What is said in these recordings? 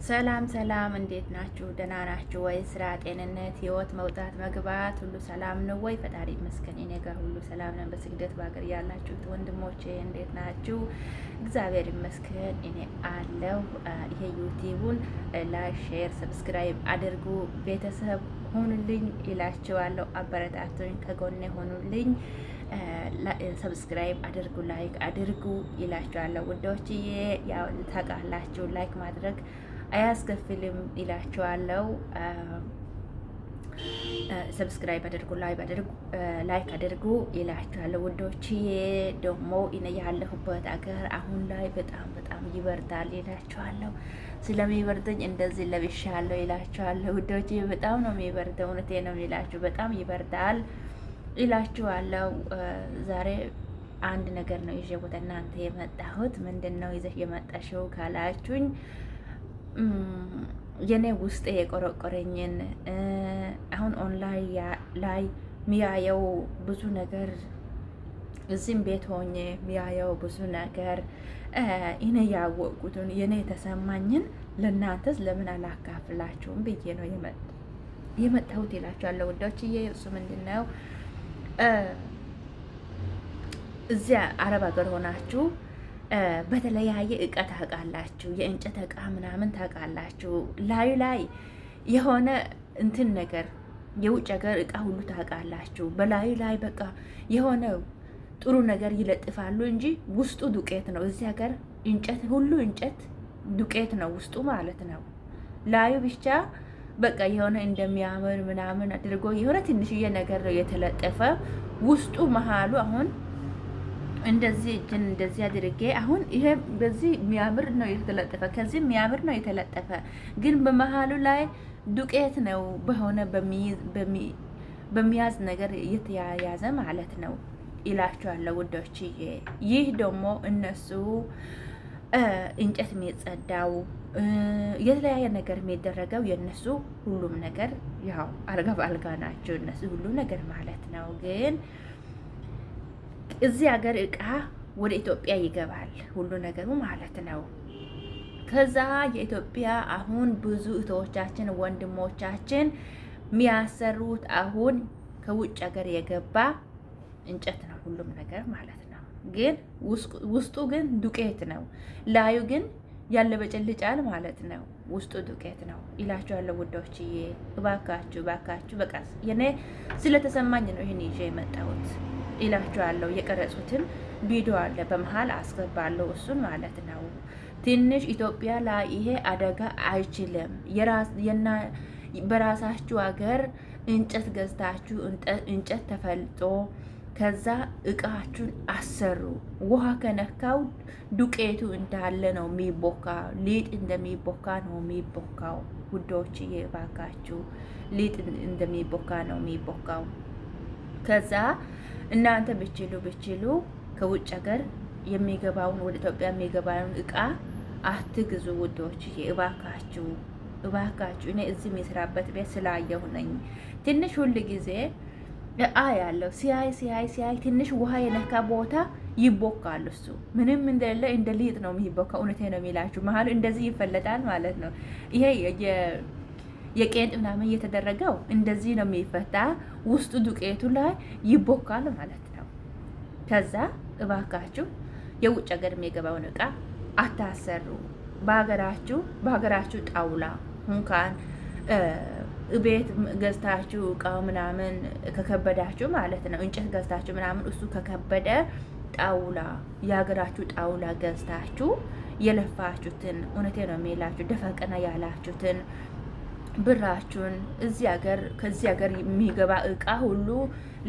ሰላም ሰላም፣ እንዴት ናችሁ? ደህና ናችሁ ወይ? ስራ፣ ጤንነት፣ ህይወት፣ መውጣት መግባት ሁሉ ሰላም ነው ወይ? ፈጣሪ ይመስገን እኔ ጋር ሁሉ ሰላም ነው። በስግደት በሀገር ያላችሁት ወንድሞቼ እንዴት ናችሁ? እግዚአብሔር ይመስገን እኔ አለሁ። ይሄ ዩቲዩቡን like፣ share፣ subscribe አድርጉ። ቤተሰብ ሁኑልኝ ይላችኋለሁ። አበረታቱኝ፣ ከጎኔ ሆኑልኝ። Subscribe አድርጉ፣ like አድርጉ ይላችኋለሁ ውዶችዬ። ያው ታውቃላችሁ like ማድረግ አያስከፍልም ይላችኋለሁ። Subscribe አድርጉ፣ like አድርጉ ይላችኋለሁ ውዶችዬ። ደግሞ እኔ ያለሁበት አገር አሁን ላይ በጣም በጣም ይበርዳል ይላችኋለሁ። ስለሚበርደኝ እንደዚህ ለብሻለሁ ይላችኋለሁ ውዶችዬ። በጣም ነው የሚበርደው፣ እውነቴ ነው የሚላችሁ፣ በጣም ይበርዳል ይላችኋለሁ። ዛሬ አንድ ነገር ነው ይዤ ወደ እናንተ የመጣሁት። ምንድን ነው ይዘሽ የመጣሽው ካላችሁኝ የኔ ውስጥ የቆረቆረኝን አሁን ኦንላይን ላይ ሚያየው ብዙ ነገር፣ እዚህም ቤት ሆኜ ሚያየው ብዙ ነገር፣ እኔ ያወቅኩትን የኔ የተሰማኝን ለእናንተስ ለምን አላካፍላችሁም ብዬ ነው የመጣሁት ይላችኋለሁ ውዶችዬ። እሱ ምንድን ነው፣ እዚያ አረብ ሀገር ሆናችሁ በተለያየ እቃ ታውቃላችሁ፣ የእንጨት እቃ ምናምን ታውቃላችሁ። ላዩ ላይ የሆነ እንትን ነገር የውጭ ሀገር እቃ ሁሉ ታውቃላችሁ። በላዩ ላይ በቃ የሆነ ጥሩ ነገር ይለጥፋሉ እንጂ ውስጡ ዱቄት ነው። እዚህ ሀገር እንጨት ሁሉ እንጨት ዱቄት ነው ውስጡ ማለት ነው። ላዩ ብቻ በቃ የሆነ እንደሚያምር ምናምን አድርጎ የሆነ ትንሽዬ ነገር ነው የተለጠፈ፣ ውስጡ መሀሉ አሁን እንደዚህ እጅን እንደዚህ አድርጌ አሁን ይሄ በዚህ የሚያምር ነው የተለጠፈ፣ ከዚህ የሚያምር ነው የተለጠፈ፣ ግን በመሀሉ ላይ ዱቄት ነው፣ በሆነ በሚያዝ ነገር የተያያዘ ማለት ነው ይላችኋለሁ ውዶችዬ። ይህ ደግሞ እነሱ እንጨት የሚጸዳው የተለያየ ነገር የሚደረገው የእነሱ ሁሉም ነገር ያው አልጋ በአልጋ ናቸው እነሱ ሁሉ ነገር ማለት ነው። ግን እዚህ ሀገር እቃ ወደ ኢትዮጵያ ይገባል ሁሉ ነገሩ ማለት ነው። ከዛ የኢትዮጵያ አሁን ብዙ እህቶቻችን ወንድሞቻችን የሚያሰሩት አሁን ከውጭ ሀገር የገባ እንጨት ነው ሁሉም ነገር ማለት ነው። ግን ውስጡ ግን ዱቄት ነው። ላዩ ግን ያለበጨልጫል ማለት ነው። ውስጡ ዱቄት ነው ይላችኋለሁ ውዶችዬ። እባካችሁ እባካችሁ፣ በቃ የኔ ስለተሰማኝ ነው ይህን ይዤ የመጣሁት ይላችኋለሁ። የቀረጹትን ቪዲዮ አለ በመሀል አስገባለሁ እሱን ማለት ነው። ትንሽ ኢትዮጵያ ላይ ይሄ አደጋ አይችልም። በራሳችሁ ሀገር እንጨት ገዝታችሁ እንጨት ተፈልጦ ከዛ እቃችሁን አሰሩ። ውሃ ከነካው ዱቄቱ እንዳለ ነው የሚቦካ፣ ሊጥ እንደሚቦካ ነው የሚቦካው። ውዶች እባካችሁ ሊጥ እንደሚቦካ ነው የሚቦካው። ከዛ እናንተ ብችሉ ብችሉ ከውጭ ሀገር የሚገባውን ወደ ኢትዮጵያ የሚገባውን እቃ አትግዙ ውዶች፣ እባካችሁ እባካችሁ። እኔ እዚህ የሚሰራበት ቤት ስላየሁ ነኝ። ትንሽ ሁል ጊዜ ያለው ሲያይ ሲያይ ሲያይ ትንሽ ውሃ የነካ ቦታ ይቦካል። እሱ ምንም እንደሌለ እንደ ሊጥ ነው የሚቦካ። እውነቴ ነው የሚላችሁ መሀሉ እንደዚህ ይፈለጣል ማለት ነው። ይሄ የቄንጥ ምናምን እየተደረገው እንደዚህ ነው የሚፈታ። ውስጡ ዱቄቱ ላይ ይቦካል ማለት ነው። ከዛ እባካችሁ የውጭ ሀገር የሚገባውን እቃ አታሰሩ። በሀገራችሁ በሀገራችሁ ጣውላ እንኳን ቤት ገዝታችሁ እቃው ምናምን ከከበዳችሁ ማለት ነው፣ እንጨት ገዝታችሁ ምናምን እሱ ከከበደ ጣውላ የሀገራችሁ ጣውላ ገዝታችሁ የለፋችሁትን፣ እውነቴ ነው የሚላችሁ፣ ደፈቀና ያላችሁትን ብራችሁን እዚህ ሀገር ከዚህ ሀገር የሚገባ እቃ ሁሉ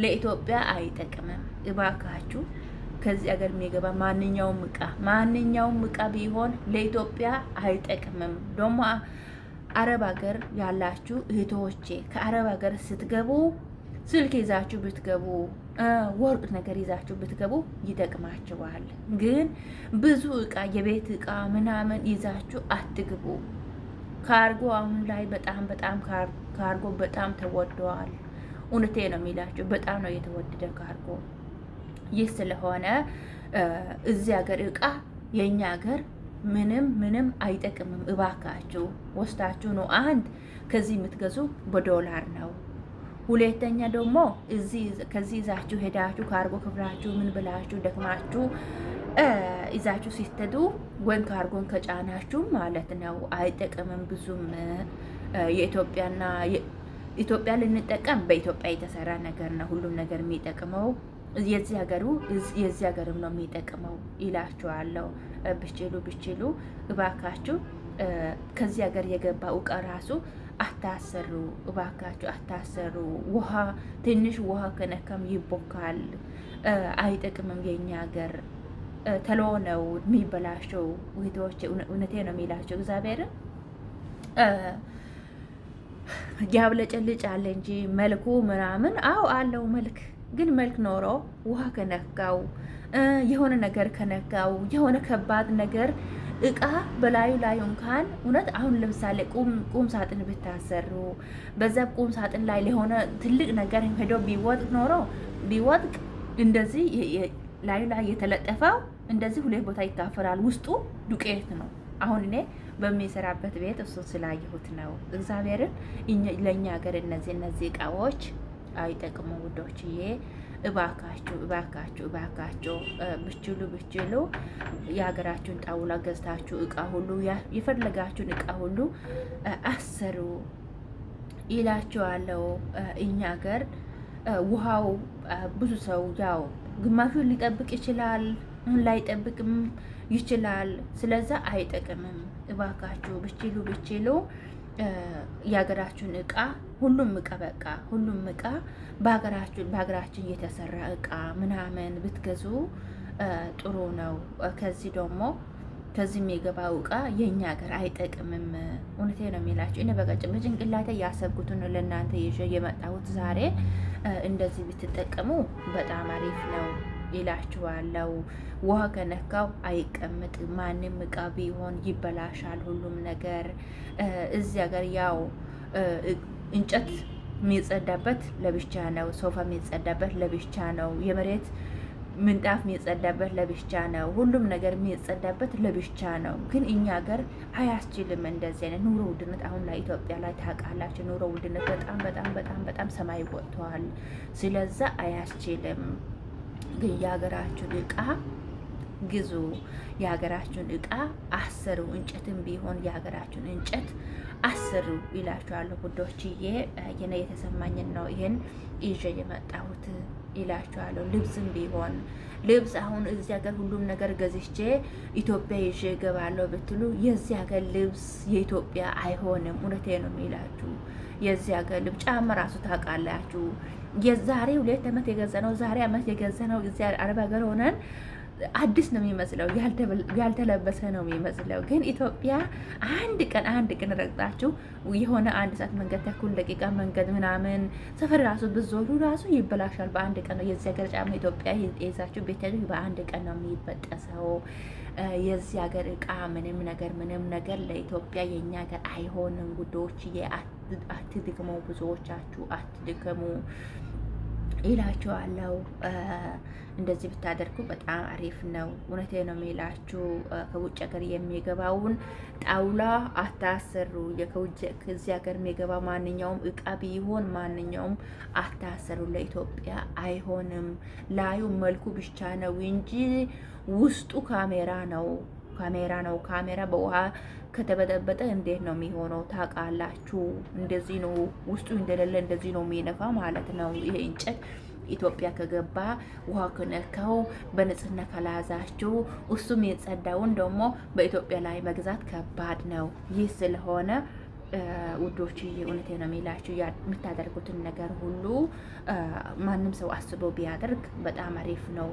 ለኢትዮጵያ አይጠቅምም። እባካችሁ ከዚህ ሀገር የሚገባ ማንኛውም እቃ ማንኛውም እቃ ቢሆን ለኢትዮጵያ አይጠቅምም። ደግሞ አረብ ሀገር ያላችሁ እህቶቼ ከአረብ ሀገር ስትገቡ ስልክ ይዛችሁ ብትገቡ፣ ወርቅ ነገር ይዛችሁ ብትገቡ ይጠቅማችኋል። ግን ብዙ እቃ የቤት እቃ ምናምን ይዛችሁ አትግቡ። ካርጎ አሁን ላይ በጣም በጣም ካርጎ በጣም ተወደዋል። እውነቴ ነው የሚላችሁ በጣም ነው የተወደደ ካርጎ። ይህ ስለሆነ እዚህ ሀገር እቃ የእኛ ሀገር ምንም ምንም አይጠቅምም። እባካችሁ ወስዳችሁ ነው። አንድ ከዚህ የምትገዙ በዶላር ነው። ሁለተኛ ደግሞ ከዚህ ይዛችሁ ሄዳችሁ ካርጎ ክፍላችሁ ምን ብላችሁ ደክማችሁ ይዛችሁ ሲትሄዱ ወይም ካርጎን ከጫናችሁ ማለት ነው አይጠቅምም ብዙም። የኢትዮጵያና ኢትዮጵያ ልንጠቀም በኢትዮጵያ የተሰራ ነገር ነው ሁሉም ነገር የሚጠቅመው፣ የዚህ ሀገሩ የዚህ ሀገርም ነው የሚጠቅመው ይላችኋለሁ። ብችሉ ብችሉ እባካችሁ ከዚህ ሀገር የገባ እቃ ራሱ አታሰሩ፣ እባካችሁ አታሰሩ። ውሃ ትንሽ ውሃ ከነካም ይቦካል፣ አይጠቅምም። የኛ ሀገር ተሎ ነው የሚበላሸው። እህቶቼ እውነቴ ነው የሚላቸው፣ እግዚአብሔርን ያብለጨልጫል እንጂ መልኩ ምናምን አው አለው መልክ፣ ግን መልክ ኖሮ ውሃ ከነካው፣ የሆነ ነገር ከነካው፣ የሆነ ከባድ ነገር እቃ በላዩ ላይ እንኳን፣ እውነት አሁን ለምሳሌ ቁም ሳጥን ብታሰሩ በዛ ቁም ሳጥን ላይ ለሆነ ትልቅ ነገር ሄዶ ቢወድቅ ኖሮ ቢወድቅ እንደዚህ ላዩ ላይ የተለጠፈው እንደዚህ ሁለት ቦታ ይካፈላል። ውስጡ ዱቄት ነው። አሁን እኔ በሚሰራበት ቤት እሱን ስላየሁት ነው። እግዚአብሔርን ለእኛ ሀገር እነዚህ እቃዎች አይጠቅሙ ውዶችዬ። እባካችሁ እባካችሁ እባካችሁ ብችሉ ብችሉ የሀገራችሁን ጣውላ ገዝታችሁ እቃ ሁሉ የፈለጋችሁን እቃ ሁሉ አሰሩ ይላችኋለሁ። እኛ ሀገር ውሃው ብዙ ሰው ያው ግማሹን ሊጠብቅ ይችላል፣ ላይጠብቅም ይችላል። ስለዛ አይጠቅምም። እባካችሁ ብችሉ ብችሉ የሀገራችሁን እቃ፣ ሁሉም እቃ፣ በቃ ሁሉም እቃ በሀገራችን የተሰራ እቃ ምናምን ብትገዙ ጥሩ ነው። ከዚህ ደግሞ ከዚህ የሚገባው እቃ የእኛ ሀገር አይጠቅምም። እውነቴ ነው የሚላቸው። እኔ በቃ በጭንቅላቴ ያሰብኩትን ለእናንተ ይዤ የመጣሁት ዛሬ፣ እንደዚህ ብትጠቀሙ በጣም አሪፍ ነው ይላችኋለሁ። ውሃ ከነካው አይቀምጥ። ማንም እቃ ቢሆን ይበላሻል ሁሉም ነገር። እዚህ ሀገር ያው እንጨት የሚጸዳበት ለብቻ ነው። ሶፋ የሚጸዳበት ለብቻ ነው። የመሬት ምንጣፍ የሚጸዳበት ለብቻ ነው። ሁሉም ነገር የሚጸዳበት ለብቻ ነው። ግን እኛ ሀገር አያስችልም እንደዚህ አይነት ኑሮ ውድነት። አሁን ላይ ኢትዮጵያ ላይ ታውቃላችሁ፣ ኑሮ ውድነት በጣም በጣም በጣም በጣም ሰማይ ወጥተዋል። ስለዛ አያስችልም። ግን የሀገራችሁን እቃ ግዙ፣ የሀገራችሁን እቃ አሰሩ። እንጨትም ቢሆን የሀገራችሁን እንጨት አሰሩ ይላችኋለሁ ውዶችዬ። የኔ የተሰማኝን ነው ይሄን ይዤ የመጣሁት ይላችኋለሁ። ልብስም ቢሆን ልብስ አሁን እዚህ ሀገር ሁሉም ነገር ገዝቼ ኢትዮጵያ ይዤ እገባለሁ ብትሉ የዚህ ሀገር ልብስ የኢትዮጵያ አይሆንም። እውነቴ ነው የሚላችሁ። የዚህ ሀገር ልብስ፣ ጫማ ራሱ ታውቃላችሁ። የዛሬ 2 ዓመት የገዛነው፣ ዛሬ ዓመት የገዛነው እዚህ አረብ ሀገር ሆነን አዲስ ነው የሚመስለው፣ ያልተለበሰ ነው የሚመስለው። ግን ኢትዮጵያ አንድ ቀን አንድ ቀን ረግጣችሁ የሆነ አንድ ሰዓት መንገድ፣ ተኩል ደቂቃ መንገድ ምናምን ሰፈር ራሱ ብዞሩ ራሱ ይበላሻል። በአንድ ቀን ነው። የዚህ ሀገር ጫማ ኢትዮጵያ ይዛችሁ ቤት በአንድ ቀን ነው የሚበጠሰው። የዚህ ሀገር እቃ ምንም ነገር ምንም ነገር ለኢትዮጵያ የኛ ሀገር አይሆንም። ጉዶች አትድክሙ፣ ብዙዎቻችሁ አትድከሙ ይላችኋለሁ። እንደዚህ ብታደርጉ በጣም አሪፍ ነው። እውነቴ ነው የሚላችሁ። ከውጭ ሀገር የሚገባውን ጣውላ አታሰሩ። ከዚህ ሀገር የሚገባ ማንኛውም እቃ ቢሆን ማንኛውም አታሰሩ። ለኢትዮጵያ አይሆንም። ላዩ መልኩ ብቻ ነው እንጂ ውስጡ ካሜራ ነው፣ ካሜራ ነው። ካሜራ በውሃ ከተበጠበጠ እንዴት ነው የሚሆነው? ታውቃላችሁ። እንደዚህ ነው ውስጡ እንደሌለ እንደዚህ ነው የሚነፋ ማለት ነው። ይሄ እንጨት ኢትዮጵያ ከገባ ውሃ ከነካው፣ በንጽህና ካላያዛችሁ እሱም የጸዳውን ደግሞ በኢትዮጵያ ላይ መግዛት ከባድ ነው። ይህ ስለሆነ ውዶች እውነቴ ነው የሚላችሁ፣ የምታደርጉትን ነገር ሁሉ ማንም ሰው አስቦ ቢያደርግ በጣም አሪፍ ነው።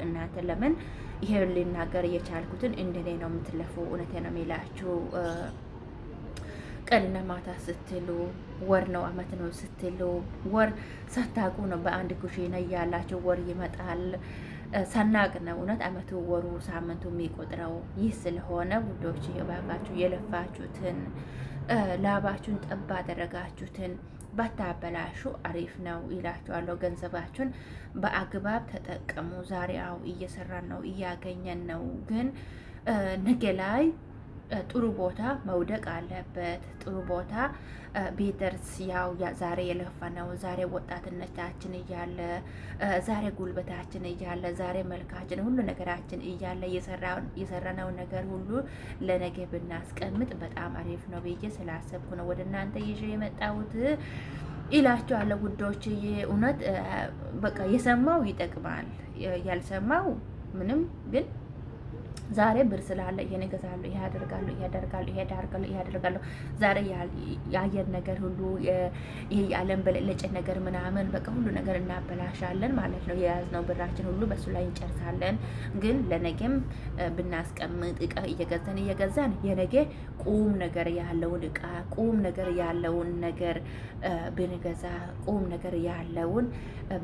እናንተ ለምን ይሄ ልናገር እየቻልኩትን እንደኔ ነው የምትለፉ። እውነቴ ነው የሚላችሁ፣ ቀንና ማታ ስትሉ፣ ወር ነው አመት ነው ስትሉ፣ ወር ሳታውቁ ነው በአንድ ኩሽና እያላችሁ ወር ይመጣል። ሳናቅ ነው እውነት አመቱ፣ ወሩ፣ ሳምንቱ የሚቆጥረው። ይህ ስለሆነ ውዶች እባካችሁ የለፋችሁትን፣ ላባችሁን ጠብ አደረጋችሁትን ባታበላሹ አሪፍ ነው ይላችኋለሁ። ገንዘባችሁን በአግባብ ተጠቀሙ። ዛሬ አው እየሰራን ነው፣ እያገኘን ነው፣ ግን ነገ ላይ ጥሩ ቦታ መውደቅ አለበት። ጥሩ ቦታ ቢደርስ ያው ዛሬ የለፋነው፣ ዛሬ ወጣትነታችን እያለ፣ ዛሬ ጉልበታችን እያለ፣ ዛሬ መልካችን ሁሉ ነገራችን እያለ የሰራነው ነገር ሁሉ ለነገ ብናስቀምጥ በጣም አሪፍ ነው ብዬ ስላሰብኩ ነው ወደ እናንተ ይዤ የመጣሁት ይላችኋለሁ ውዶች። እውነት በቃ የሰማው ይጠቅማል፣ ያልሰማው ምንም ግን ዛሬ ብር ስላለ ይሄን እገዛለሁ፣ ይሄ አደርጋለሁ፣ ይሄ አደርጋለሁ፣ ይሄ አደርጋለሁ፣ ይሄ አደርጋለሁ። ዛሬ የአየር ነገር ሁሉ ይሄ የዓለም በለጨ ነገር ምናምን በቃ ሁሉ ነገር እናበላሻለን ማለት ነው። የያዝነው ብራችን ሁሉ በሱ ላይ እንጨርሳለን። ግን ለነገም ብናስቀምጥ እቃ እየገዛን እየገዛን የነገ ቁም ነገር ያለውን እቃ፣ ቁም ነገር ያለውን ነገር ብንገዛ፣ ቁም ነገር ያለውን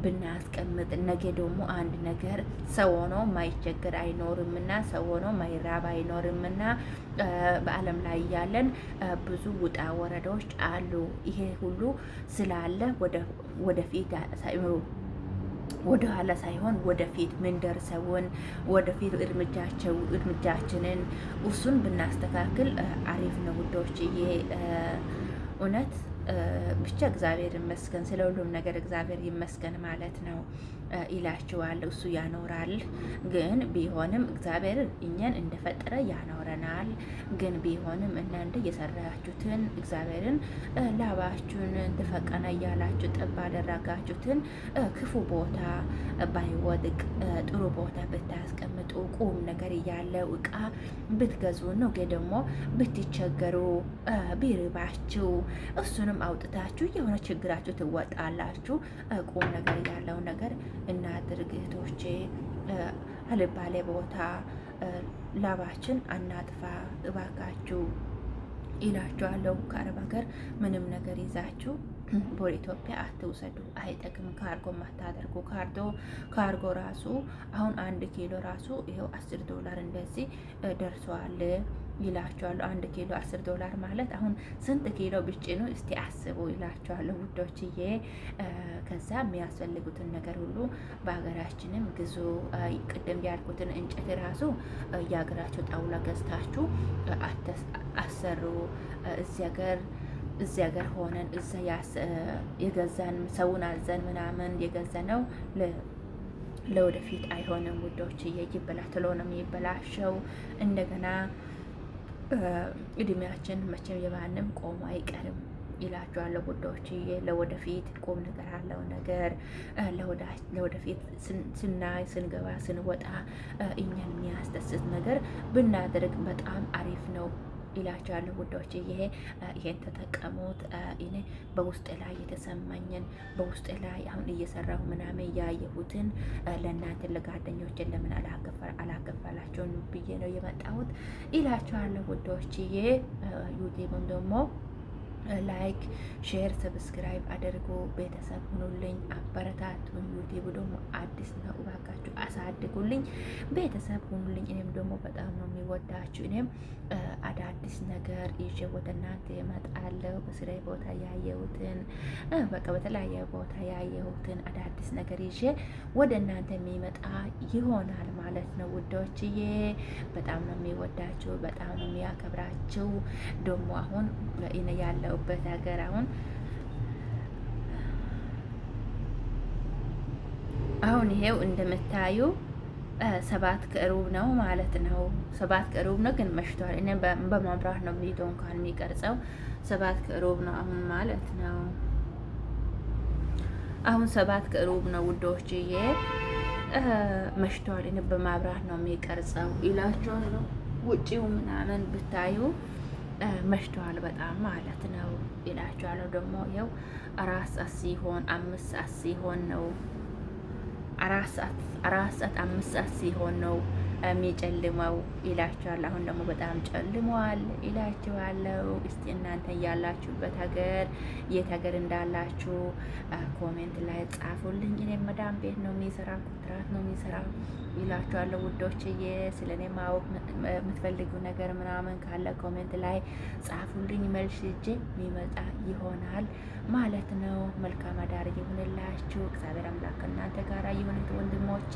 ብናስቀምጥ ነገ ደግሞ አንድ ነገር ሰው ሆኖ ማይቸገር አይኖርምና፣ ሰው ሆኖ ማይራብ አይኖርምና በዓለም ላይ ያለን ብዙ ውጣ ወረዶች አሉ። ይሄ ሁሉ ስላለ ወደፊት ወደ ኋላ ሳይሆን ወደፊት ምንደርሰውን ወደፊት እርምጃቸው እርምጃችንን እሱን ብናስተካክል አሪፍ ነው ውዶች። ይሄ እውነት ብቻ እግዚአብሔር ይመስገን፣ ስለ ሁሉም ነገር እግዚአብሔር ይመስገን ማለት ነው ይላችኋል። እሱ ያኖራል። ግን ቢሆንም እግዚአብሔር እኛን እንደፈጠረ ያኖረናል። ግን ቢሆንም እናንተ የሰራችሁትን እግዚአብሔርን ላባችሁን ተፈቀነ እያላችሁ ጥብ አደረጋችሁትን ክፉ ቦታ ባይወድቅ ጥሩ ቦታ ብታስቀምጡ፣ ቁም ነገር ያለው እቃ ብትገዙ፣ ነገ ደግሞ ብትቸገሩ ቢርባችሁ እሱንም አውጥታችሁ የሆነ ችግራችሁ ትወጣላችሁ። ቁም ነገር ያለው ነገር እናድርግ እህቶቼ። አልባሌ ቦታ ላባችን አናጥፋ እባካችሁ ይላችኋለሁ። ከአረብ ሀገር ምንም ነገር ይዛችሁ ወደ ኢትዮጵያ አትውሰዱ፣ አይጠቅም። ካርጎ ማታደርጉ ካርጎ ራሱ አሁን 1 ኪሎ ራሱ ይኸው 10 ዶላር እንደዚህ ደርሰዋል ይላችኋለሁ። 1 ኪሎ 10 ዶላር ማለት አሁን ስንት ኪሎ ብጭኑ እስቲ አስቡ ይላችኋለሁ ውዶችዬ። ከዛ የሚያስፈልጉትን ነገር ሁሉ በሀገራችንም ግዙ። ቅድም ያልኩትን እንጨት ራሱ የሀገራችሁ ጣውላ ገዝታችሁ አሰሩ። እዚህ ሀገር ሆነን እዛ የገዛን ሰውን አዘን ምናምን የገዛ ነው ለወደፊት አይሆንም ውዶች፣ ይበላ ቶሎ ነው የሚበላሸው። እንደገና እድሜያችን መቼም የማንም ቆሞ አይቀርም ይላችኋለሁ ውዶች። ለወደፊት ቁም ነገር አለው ነገር ለወደፊት ስናይ ስንገባ ስንወጣ እኛን የሚያስደስት ነገር ብናደርግ በጣም አሪፍ ነው ይላችኋለሁ ውዶች። ይሄን ተጠቀሙት። እኔ በውስጥ ላይ የተሰማኝን፣ በውስጥ ላይ አሁን እየሰራሁ ምናምን ያየሁትን ለእናንተ ለጓደኞችን ለምን አላከፋላቸውን ብዬ ነው የመጣሁት ይላችኋለሁ ውዶችዬ። ዩቲዩብም ደግሞ like፣ share፣ subscribe አድርጉ። ቤተሰብ ሁኑልኝ፣ አበረታቱኝ። ዩቲዩብ ደግሞ አዲስ ነው፣ እባካችሁ አሳድጉልኝ፣ ቤተሰብ ሁኑልኝ። እኔም ደግሞ በጣም ነው የሚወዳችሁ። እኔም አዳዲስ ነገር ይዤ ወደ እናንተ እመጣለሁ። በስራዬ ቦታ ያየሁትን፣ በቃ በተለያየ ቦታ ያየሁትን አዳዲስ ነገር ይዤ ወደ እናንተ የሚመጣ ይሆናል ማለት ነው ውዶችዬ። በጣም ነው የሚወዳችሁ፣ በጣም ነው የሚያከብራችሁ። ደግሞ አሁን እኔ ያለሁበት ሀገር አሁን ይሄው እንደምታዩ 7:15 ነው ማለት ነው። 7:15 ነው ግን መሽቷል። እኔ በማብራት ነው ቪዲዮ እንኳን የሚቀርጸው። 7:15 ነው አሁን ማለት ነው። አሁን 7:15 ነው ውዶችዬ፣ መሽቷል። እኔ በማብራት ነው የሚቀርጸው ይላችኋለሁ። ውጪው ምናምን ብታዩ መሽተዋል በጣም ማለት ነው ይላችኋለሁ። ደግሞ ይኸው 4 ሰዓት ሲሆን፣ 5 ሰዓት ሲሆን ነው፣ 4 ሰዓት፣ 4 ሰዓት 5 ሰዓት ሲሆን ነው የሚጨልመው ይላችኋል። አሁን ደግሞ በጣም ጨልመዋል ይላችኋለሁ። እስቲ እናንተ ያላችሁበት ሀገር የት ሀገር እንዳላችሁ comment ላይ ጻፉልኝ። እኔ መዳም ቤት ነው የሚሰራ ስርዓት ነው የሚሰራ ይላችኋለሁ ውዶችዬ። ስለ እኔ ማወቅ የምትፈልጉ ነገር ምናምን ካለ comment ላይ ጻፉልኝ። መልስ ይዤ የሚመጣ ይሆናል ማለት ነው። መልካም አዳር ይሁንላችሁ። እግዚአብሔር አምላክ ከእናንተ ጋር ይሁን። ወንድሞቼ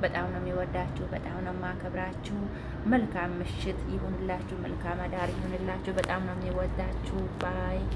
በጣም ነው የሚወዳችሁ፣ በጣም ነው የማከብራችሁ። መልካም ምሽት ይሁንላችሁ። መልካም አዳር ይሁንላችሁ። በጣም ነው የሚወዳችሁ። Bye.